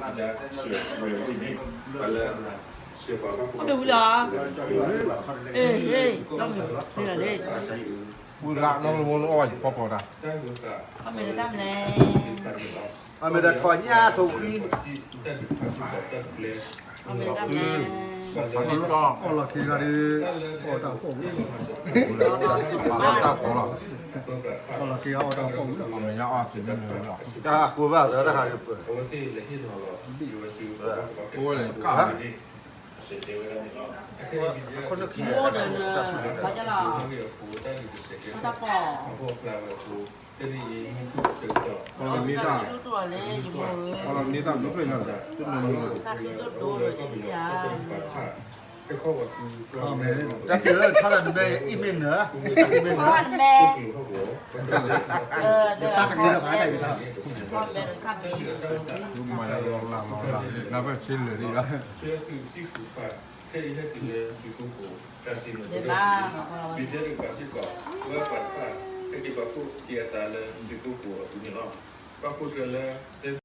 အိၣ်တဝံၤလီၤ, အ့ၣ်, လီၤမုၢ်လီၤလံ, ဝံၤလၢနီၢ်လဝီလၢအီၣ်ယပီပီတၢ်, အမ့ၢ်တၢ်မလဲၣ်, အမ့ၢ်တၢ်ခီညါထိၣ်ဃံ, အမ့ၢ်တၢ်မလဲၣ်, အီၣ်လီၤခံဂၤဒီး, အီၣ်တၢ်ဖီၣ်ဝံၤ, တၢ်ဖီၣ်လီၤ, အီၣ်လီၤခံဂၤအီၣ်တၢ်ဖီၣ်ဝံၤ, အမ့ၢ်ညါအီၣ်သ့ၣ်မ့ၢ်န့ၣ်လီၤ, တၢ်ဃိဘၣ်လၢတၢ်ဃးဒီးပှၤ, အိၣ်ဝဲလၢကၢ် ခိၣ်နခံ, တၢ်ဖီၣ်, အီၣ်လီၤန့ၢ်တၢ်, အီၣ်လီၤန့ၢ်တၢ်ဘျုးဖျၢၣ်ညါဒီး, တၢ်နၢမူ, တၢ်ဖံးလၢထီၣ်ဒီးတဘဲအံၤမ့ၢ်နၢၤ, အံၤမ့ၢ်နၢၤ, တၢ်တဂ့ၤလၢၤဘၣ်တၢ်အံၤ, မၤလီၤလီၤလီၤလီၤ, နၢ်ပၢၢ်ဆ့လၢာ်လံလီၤ, ခဲအံၤဟဲတုၤလၢသုးခိၣ်ခိၣ် တၢ်စံးန့ၣ်, ဘံၣ်ဒဲးတကပၤစ့ၢ်ကီး, ဝဲပာ်တဖၣ်, ဟဲက့ၤပာ်ဖှိၣ်က့ၤအသးလၢသုးခိၣ်ခိၣ်အပူၤန့ၣ်လီၤ, ပာ်ဖှိၣ်တြၢၤလၢ